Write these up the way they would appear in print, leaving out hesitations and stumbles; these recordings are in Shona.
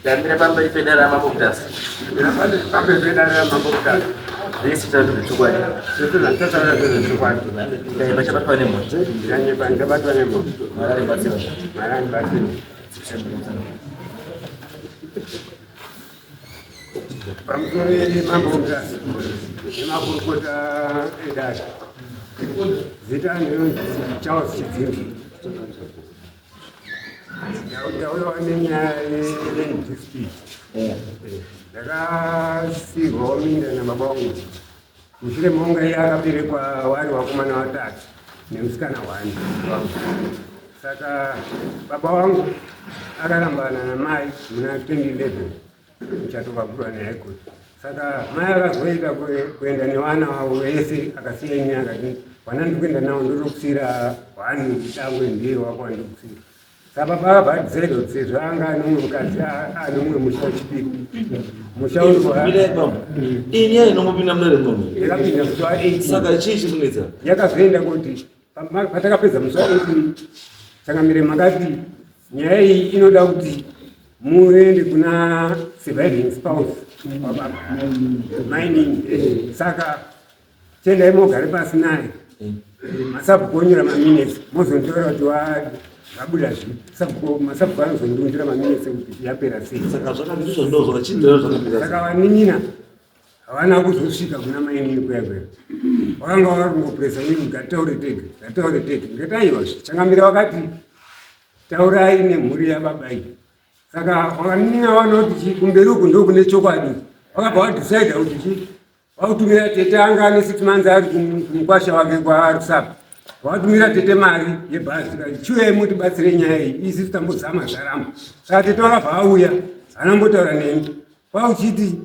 Ndamira pamberi pedare raMambo Mutasa. Ndamira pamberi pedare raMambo Mutasa. Zvese taura zvechokwadi. Zvese zvandataura ndezvechokwadi. Ndaiva chabatwa nemhosva. Ndanyepa ndabatwa nemhosva. Mwari andibatsira. Mwari andibatsira. Pamusoro yeMambo Mutasa nemakurukota edare. Zita ndinonzi Charles Chidzingi. Ndauyawo nenyaya yeland dispute. Ndakasiirwawo minda nababa vangu. Mushure mekunge iye akaberekwa wari vakomana vatatu nemusikana one. Saka baba vangu akarambana namai muna 2011 muchato ukagurwa neHigh Court. Saka mai akazoita kuenda nevana vavo vese akasiya ini akati vana ndikuenda navo ndotokusiyira one dangwe ndiye wako wandikusiira. Saka baba akabva adecide kuti sezvo anga ane mumwe mukadzi ane mumwe musha wechipiri musha uri Iyi nyaya inongopinda mudare muno. yakapinda musi wa 18 Saka chii chiri kunetsa? Yakazoenda kuti patakapedza musi wa 18 changamire makati nyaya iyi inoda kuti muende kuna surviving spouse wababa mining. Saka chiendai mogare pasi naye, masabhuku onyora maminutes, mozonditora kuti vabuda zvipi. Masabhuku anozondiunzira maminutes kuti yapera sei. Saka zvakandizvo ndo zvakachinjira zvakamira. Saka vanin'ina havana kuzosvika kuna mainini kuya kuya, vakanga vari kungopresa ini, ngatitaure tega, ngatitaure tega. Ndikati aiwa, changamire wakati taurai nemhuri yababa iyi. Saka vanin'ina vanoti chi kumberi uku ndokune chokwadi. Vakabva vadecida kuti chi vakutumira tete, anga ane 6 months ari kumukwasha wake kwaRusape. Vatumira tete mari yebhazi, kati chiuyai mutibatsire nyaya iyi, isi tambozama zvaramba. Saka tete vakabva auya, haana neni, kwauchiti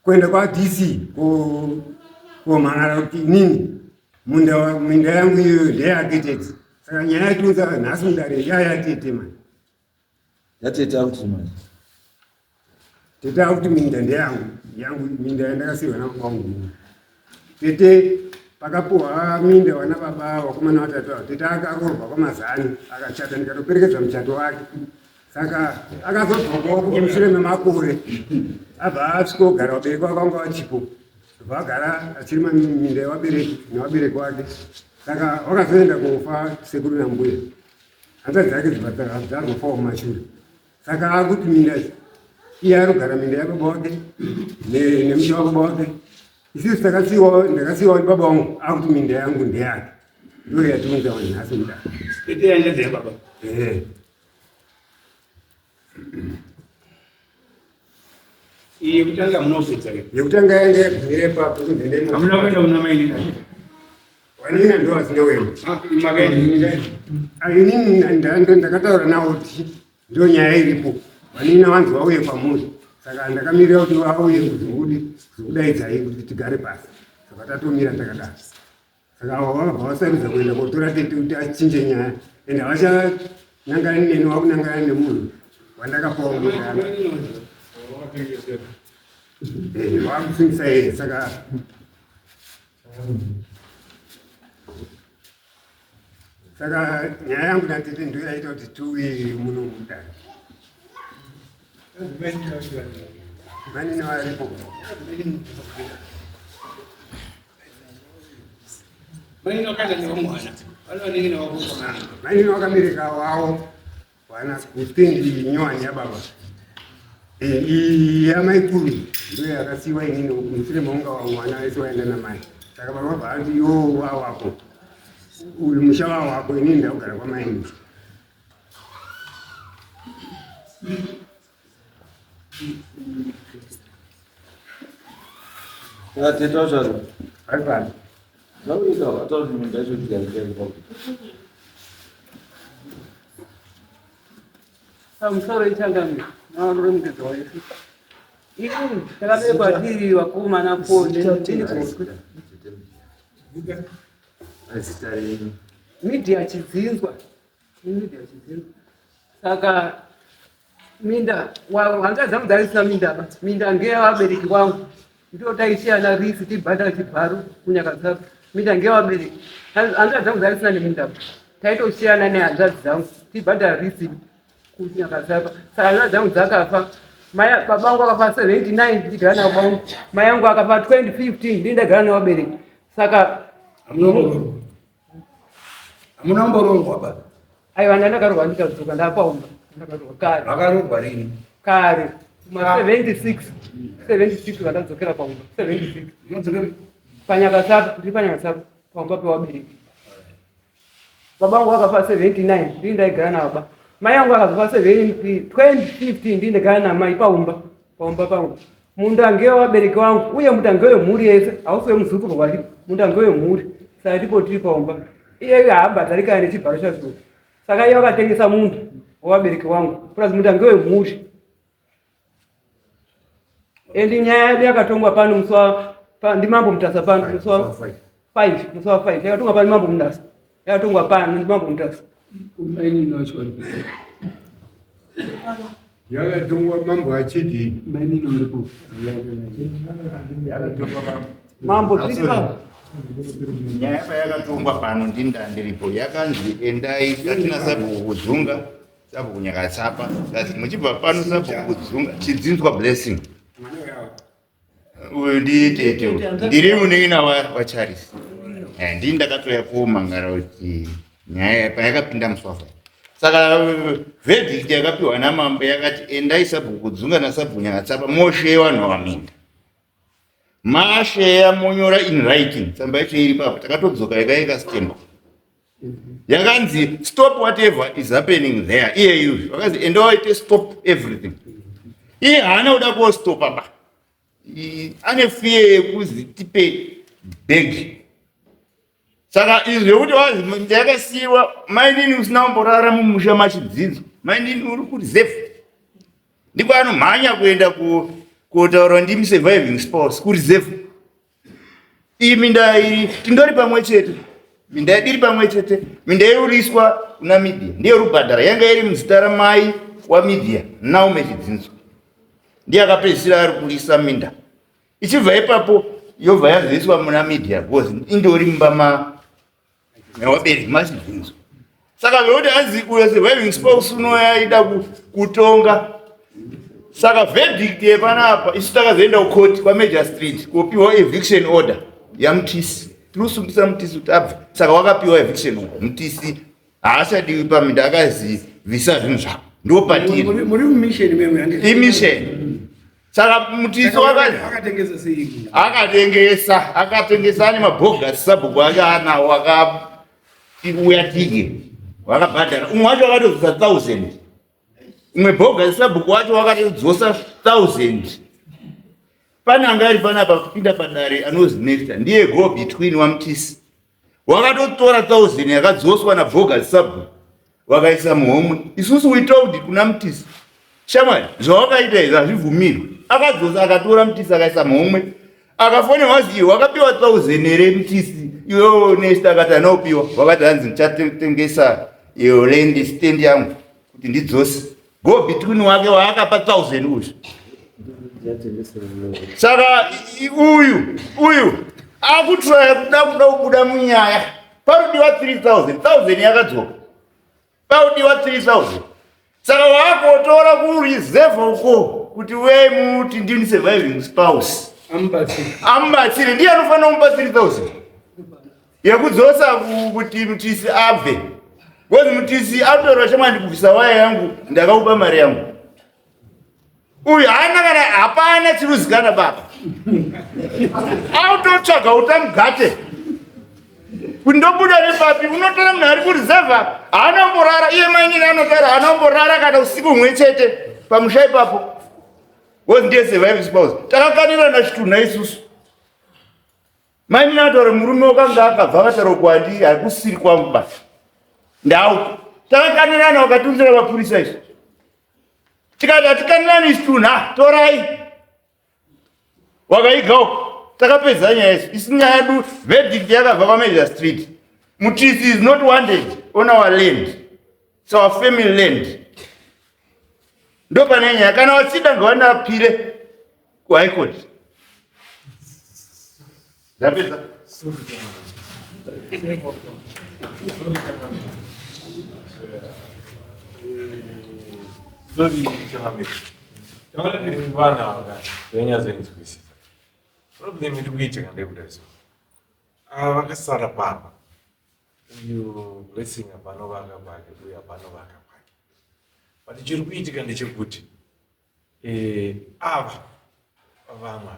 kuenda kwaDC komhan'ara kuti inini minda yangu iyoyo ndeyake tete. Saka nyaya yatiunza nhasi mudare yaya tete mani. Yatete akuti manje. Tete akuti minda ndeyangu, yangu minda yandakasiyiwa nababa vangu. Tete pakapuhwa minda wana baba vakomana vatatu ava, tete akaroorwa kwamazani, akachata, ndikatoperekedza muchato wake. Saka akazodzokawo mushure memakore, abva asvikogara, vabereki vake vanga vachipo, bva agara achirima minda yevabereki nevabereki vake. Saka wakazoenda kofa sekuru nambuya, hanzvadzi dzake dzibva dzazofawo mumashure. Saka akuti minda iye arikugara minda yababa wake nemusha wababa wake. Isusu takasiyiwa, ndakasiyiwa baba vangu, akuti minda yangu ndeyake. Ndiyo yatiunza vanhu nhasi mudare. Tete yanjadzi yababa. Ehe. Iyi yekutanga munopedza ke. Yekutanga yanga yagumira ipapo kunzi ndemo. Hamuna kuenda kuna mainini. Vanina ndo vasina kuenda. Ah, makaenda. Inini ndakataura navo kuti ndo nyaya iripo, vanina vanzi vauye kwamuri. Saka ndakamirira kuti vauye kuzokudaidzai kuti tigare pasi. Saka tatomira takadaro. Saka avo vakabva vasarudza kuenda kotora tete kuti achinje nyaya, ende havachanangana neni, vakunangana nemunhu wandakapawo mundana vakusungisa iye. Saka nyaya yangu natete ndo yaita kuti tiuye muno mudare. Manini varipo. Mainini wakaenda nevamwana. Vana vanini wako. Manini wakabereka wavo wana kustendi nyowani yababa. Iyi yamaikuru ndo yakasiyiwa inini mushure mekunga mwana wese waenda namai. Saka baba vabva vati yo wawako uyu musha wawako, inini ndakugara kwamaini. Saka tete wacho ari. Vari pano. Zvakuita ataura kuti minda yacho tigare papo. Pamusoro ichangamire navaruremukedzwa wesu, ini takaberekwa tiri vakomana four nendini gotwe. Zita renyu? Media Chidzinzwa, Media Chidzinzwa. Saka minda hanzvadzi dzangu dzaisina minda ba, minda ngeyevabereki vangu, ndo taisiyana risi tibhadhara chibharo kunyakadzako. Minda ngeyevabereki, hanzvadzi dzangu dzaisina neminda ba, taitosiyana nehanzvadzi dzangu tibhadhara risi. Kunyakasapa. Saka hanzvadzi dzangu dzakafa. Mai baba vangu akafa 79 ndichigara navo baba vangu. Mai yangu akafa 2015 ndini ndagara nevabereki. Saka Hamuna kumbororwa ba? Aiwa, ndakaroorwa ndikadzoka ndapaumba. Ndakaroorwa kare. Makaroorwa rini? Kare. Ma 76. 76 vandadzokera paumba. 76. Unodzokera Panyakasapa, ndiri panyakasapa paumba pevabereki. Baba vangu vakafa 79 ndini ndaigara nababa. Mai yangu akazofa 2015 ndini ndaigara namai paumba paumba pangu. Munda ngewevabereki vangu uye munda ngewemhuri yese, hausi wemuzukuru wari, munda ngewemhuri. Saka ndipo tiri paumba. Iye haabhadhari kana nechibharo chacho. Saka iye vakatengesa munda wevabereki vangu plus munda ngewemhuri. Endi nyaya yedu yakatongwa pano musi wa ndimambo Mutasa pano musi wa 5, musi wa 5 yakatongwa pano Mambo Mutasa, yakatongwa pano ndimambo Mutasa. Mainini wacho vari kupi? Yakatongwa mambo achiti Mainini vari kupi? Yakatongwa mambo. Mambo tiri pano. Nyaya payakatongwa pano ndinda ndiripo, yakanzi endai katina sabhuku kudzunga, sabhuku Nyakatsapa, kazi muchibva pano sabhuku kudzunga Chidzinzwa Blessing. Uyu nditete uyu, ndiri munin'ina waCharles. Ndini ndakatoya komangara kuti nyaya payakapinda muswafa. Saka verdict yakapiwa namambo yakati endai sabhuku kudzunga nasabhuku Nyakatsapa moshe vanhu vaminda masheya monyora in writing. Tsamba yacho iri papo, takatodzoka yakaika stamp, yakanzi stop whatever is happening there. Iye yuyu vakanzi enda waite stop everything. Iye haana kuda kuostopa ba. Ane fear yekuzi tipe bag. Saka izvi zvekuti wazi yakasiyiwa mainini usina kumborara mumusha machidzidzo, mainini uri kureserve, ndiko anomhanya kuenda kotaura ndimi surviving spouse kureserve. Iyi minda iri tindori pamwe chete, minda yedu iri pamwe chete. Minda iruriswa kuna Media ndiyo rubhadhara, yanga iri muzita ramai waMedia, Naume Chidzinzo, ndiye akapedzisira ari kurisa minda. Ichibva ipapo yobva yazoiswa muna Media because indori mumba ma nevabereki machidzinzo. Saka zvekuti hanzi uyo surviving spouse unoya aida kutonga, saka verdict yepanapa, isu takazoenda kukoti kwaMajor Street kopiwa eviction order yaMutisi. Tiri kusungisa Mutisi kuti abve. Saka wakapiwa eviction order, Mutisi haachadiwi paminda, akazivisa zvinhu zvako, ndo patiri. Muri mumission memwe handiti? Imission. Saka Mutisi wakazi Akatengesa sei? Akatengesa, akatengesa ane mabhogasi sabhuku ake anawo, akauya tidye, wakabhadhara. Umwe wacho akatodzosa 1000, umwe bhogasi sabhuku wacho wakatodzosa 1000. Pane anga ari panapa kupinda padare anozi Nesta, ndiye go between waMutisi, wakatotora 1000 yakadzoswa nabhogasi sabhuku, wakaisa muhomwe. Isusu we told kuna Mutisi, shamwari, zvawakaita izvi hazvibvumirwi. Akadzosa, akatora Mutisi akaisa muhomwe. Akafonerwa wazi iwe wakapiwa 1000 here Mutisi iwewo Nesta? Akati anopiwa, wakati hanzi ndichatengesa iyo land stand yangu kuti ndidzose. Go between wake waakapa 1000 uyu. Saka uyu akutraya kuda kubuda munyaya. Parudiwa 3000, 1000 yakadzoka, paudiwa 3000. Saka waakotora kureserve uko kuti wei muti ndini surviving spouse. Amubatsire. Amubatsire, ndiye anofanira kumupa 3000 yekudzosa kuti Mutisi abve, because Mutisi atorwa shamwari, ndikubvisa waya yangu, ndakaupa mari yangu. Uyu haana kana, hapana chiruzikana baba, autotsvaga utamugate kuti ndobuda nepapi. Unotora munhu ari kureserve, haana kumborara iye mainini anotara, haana kumborara kana usiku humwe chete pamusha ipapo, because ndiye surviving spouse. Takakanirana chitunha isusu. Mainini ataura murume wakanga akabva akataura kwandi hakusiri kwangu basa ndau. Takakanirana, wakatunzira mapurisa izvi, tikati hatikanirani chitunha, torai wakaigawo. Takapedza nyaya isu. Isi nyaya yedu, verdict yakabva kwaMajor Street, Mutisi is not wanted on our land. It's our family land. Ndo pane nyaya. Kana vachida ngavanapire kuHigh Court. Ndapedza. Sorry, changamire. Taura vana ava vanyatsoinzwisisa. Problem iri kuitika ndeyekudai so. Ava vakasara papa. Uyu Blessing apanovaka pake, uyu apanovaka pake. But chiri kuitika ndechekuti eh, ava vamwe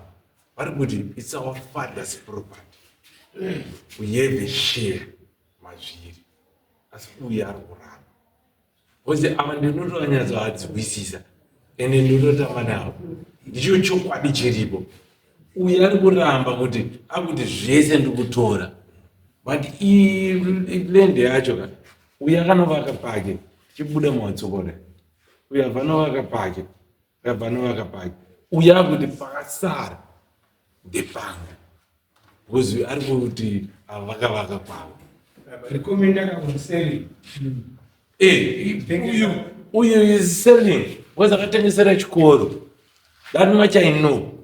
vari kuti it's our father's property. We have a share mazviri. Asi uyu ari kuramba. Because ava ndinotonyatsoadzwisisa ende ndinototamba navo. Ndicho chokwadi chiripo. Uyu ari kuramba kuti akuti zvese ndikutora. But land yacho ka uyu akanovaka pake chibuda muwatsokora. Uyu abva anovaka pake, uyu abva anovaka pake. Uyu akuti pakasara ndepanga. Because ari kuti ava vakavaka kwavo. Eh, uyu uyu is selling because akatengesera chikoro. That much I know.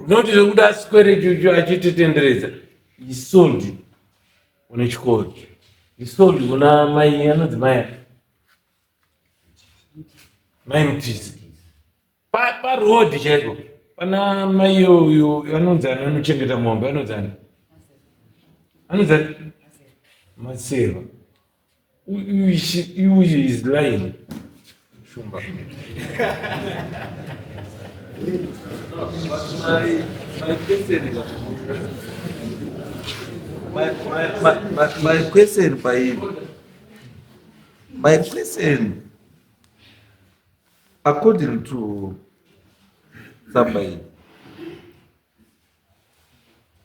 Not zvekuti aswere chuchu achititenderedza. He sold kune chikoro. He sold kuna mai anonzi mai mai Mutisi. Paroad chaiko pana mai uyu anonzi ani anochengeta mombe anonzi ani anonzi ani Maseva. Uyu is lying. Shumba. My question is my question by my question according to tsamba iyi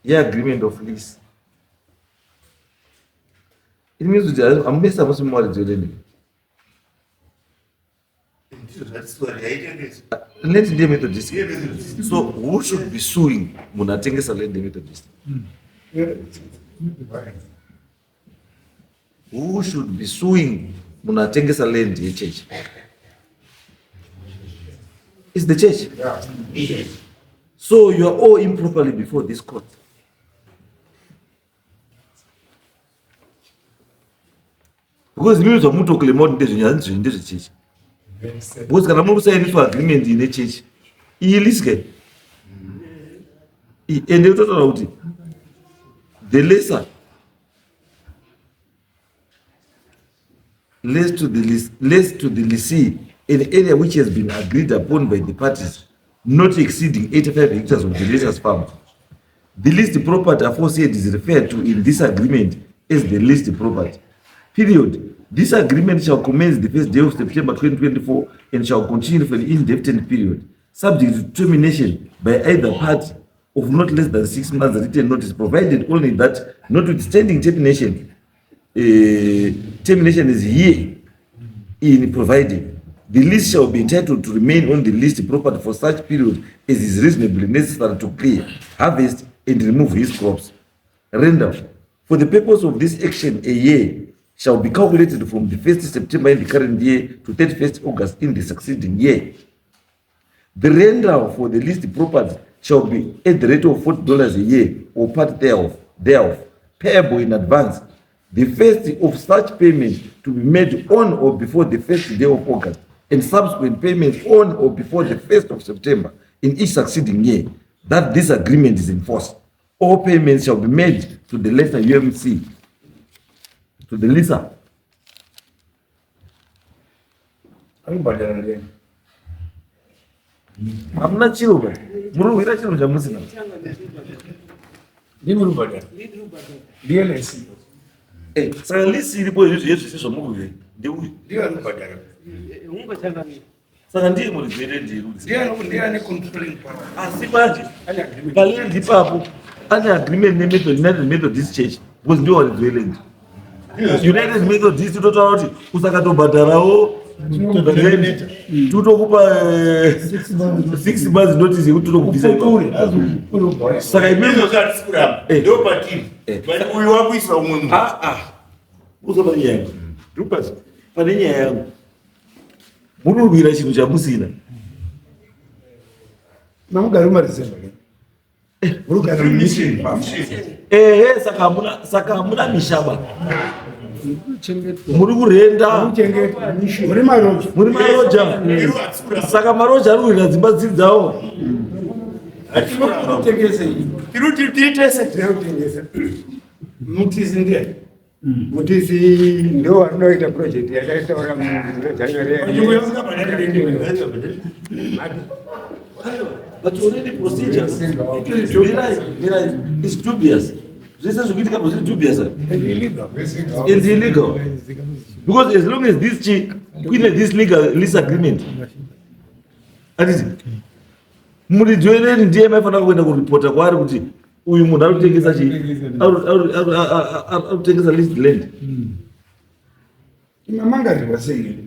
yeagreement of lease it means kuti hamumese hamusi muwaridzi weland. Land ndiye Methodist, so who should be suing munhu atengesa land yeMethodist? Who should be suing munhu atengesa land yechurch? Is the church. Yeah. So you are all improperly before this court. Because imimi zvamutoklema kuti ndezvenyu hanzi zvenyu ndezvechechi. Because kana muri kusainiswa agreement ine chechi iyi liske ende yototaura kuti the lesser less to the least, less to the lessee an area which has been agreed upon by the parties not exceeding 85 hectares of the lesser's farm. The leased property aforesaid is referred to in this agreement as the leased property. Period. This agreement shall commence the first day of September 2024 and shall continue for an indefinite period, subject to termination by either party of not less than 6 months written notice, provided only that notwithstanding termination, termination is here in provided the lease shall be entitled to remain on the leased property for such period as is reasonably necessary to clear, harvest and remove his crops. Render. For the purpose of this action, a year shall be calculated from the 1st September in the current year to 31st August in the succeeding year. The rental for the leased property shall be at the rate of $40 a year or part thereof, payable in advance. The first of such payment to be made on or before the first day of August and subsequent payments on or before the 1st of September in each succeeding year that this agreement is in force. All payments shall be made to the lesser UMC, to the lesser. Arikubhadhara ndiani? Hamuna chiro ba. Muri kuhwira chiro chamusina. Ndimi uri kubhadhara. Ndiye lesi. Eh, saka lisi iripo izvi zvese zvamuri ndeuyu. Ndiye ari kubhadhara. Saka ndiye muridzi weland yerudzi. Ndiye ane controlling power. Asi manje Ane agreement. paland ipapo ane agreement neMethodist, United Methodist Church because ndiwo varidzi weland. United Methodist totaura kuti usakatobhadharawo rent totokupa 6 months notice yekuti totokubvisa ipapo. Saka imimi Ndozvatisikuramba. Ndopatiri. But uyu wakuisa umwe munhu. Ah ah. Uzo pane nyaya yangu. Ndopasi. Pane nyaya yangu. Munorwira chinhu chamusina. Mamugari mumarizevha ke? Murikugara mumission. Ehe, saka hamuna mishaba. Muri kurenda. Muri maroja. Muri maroja. Saka maroja ari kuhira dzimba dziri dzawo. Tiri tese. Tinotengesa. Mutisi ndiye. Mutisi ndo wanoita project yataitaura muJanuary. But already procedures. Mirai, mirai. It's dubious. Zvese zvikuitika pa zviri dubious. It's illegal. Because as long as this chi kuine this legal lease agreement. Anditi muridzi weland ndiye maifanira kuenda kuripota kwaari kuti uyu munhu ari kutengesa chi ari kutengesa leased land. Mamangarirwa sei?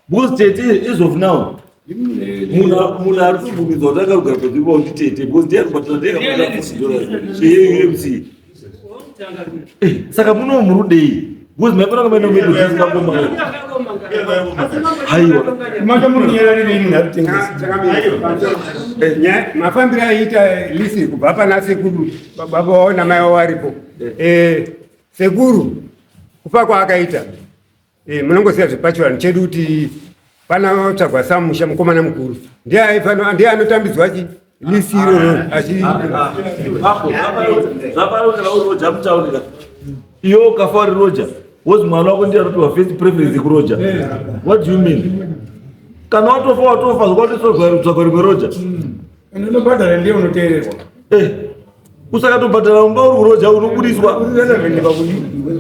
Because tete as of now munhu ari kubvumidzwa kuti akarugara pedzimba kuti tete because ndiye ari kubatira ndiye akabata $40 yeUMC. Saka muno murudei because maifanira kumaenda kumethodist kangoma. Haiwa. Maka murunyararire munhu ari kutengesa. Mafambiro aiita lease kubva pana sekuru baba wavo namai wavo varipo. Sekuru kufa kwaakaita munongoziva zvepachivanhu chedu kuti panotsvagwa samusha mukomana mukuru ndiye aifana ndiye anotambidzwa chi lease iroro achi Zvapano kana uri roja mutauni ka iwe ukafa uri roja wozi mwana wako ndiye anopiwa first preference yekuroja. What do you mean? Kana watofa watofa zvakwatotsvagwa rimwe roja. Unobhadhara ndiye unoteererwa. Usakatobhadhara mumba uri kuroja unobudiswa.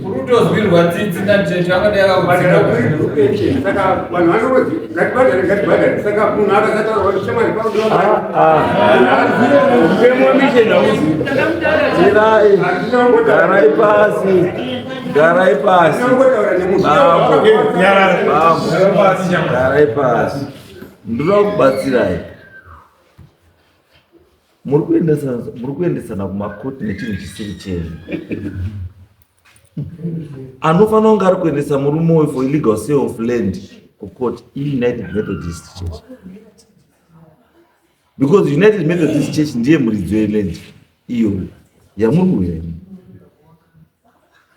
Urutozwirwa tsitsi najeje akadai akakudzika. Saka vanhu vanongozi ngatibhadhare ngatibhadhare, saka munhu akasataura kuti shamwari pakudiwa. Mirai, garai pasi, garai pasi. Tinongotaura nemunhu. Bambo, bambo, garai pasi. Ndinoda kubatsirai. Muri kuendesana kumakoti nechinhu chisiri chenyu. Anofanira kunge ari kuendesa murume uyu for illegal sale of land kucourt iUnited Methodist Church. Because United Methodist Church ndiye muridzi weland iyoyo yamuri kuuya imi.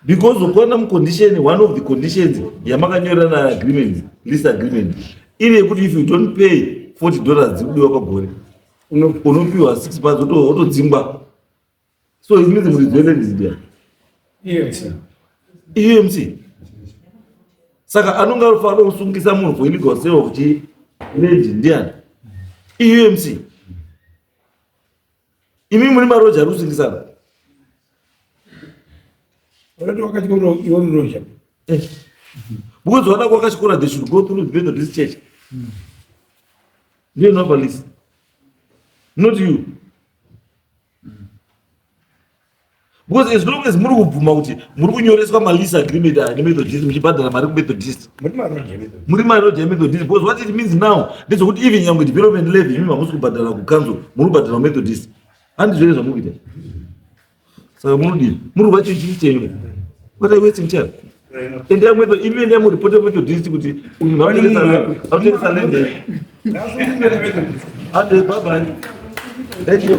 Because ukaona mucondition, one of the conditions yamakanyorerana agreement, lease agreement, iri yekuti if you don't pay $40 dzikudiwa pagore, unopiwa 6 months wotodzingwa. So it means muridzi weland ndiani? UMC. Saka anonga anofanira kusungisa munhu for illegal sale of chi land ndiani? UMC. Imi muri maroja ari kusungisana. Unoti wakachikoro iwe uri roja. Because vana kwakachikora they should go through the Methodist Church. Ndiyo inopa lease. Not you. Because as long as muri kubvuma kuti muri kunyoreswa malease agreement aya neMethodist muchibhadhara mari kuMethodist. Muri maroja. Muri maroja eMethodist because what it means now ndezvekuti even nyangwe development levy imi hamusi kubhadhara kucouncil, muri kubhadhara kuMethodist. Handizvo here zvamuri kuita? Saka munodini? Muri kuva chinhu chiri chenyu. What are you wasting time? Endai mweto imi endai muripote Methodist kuti uyu vanotengesa land. Ande bye bye. Thank you.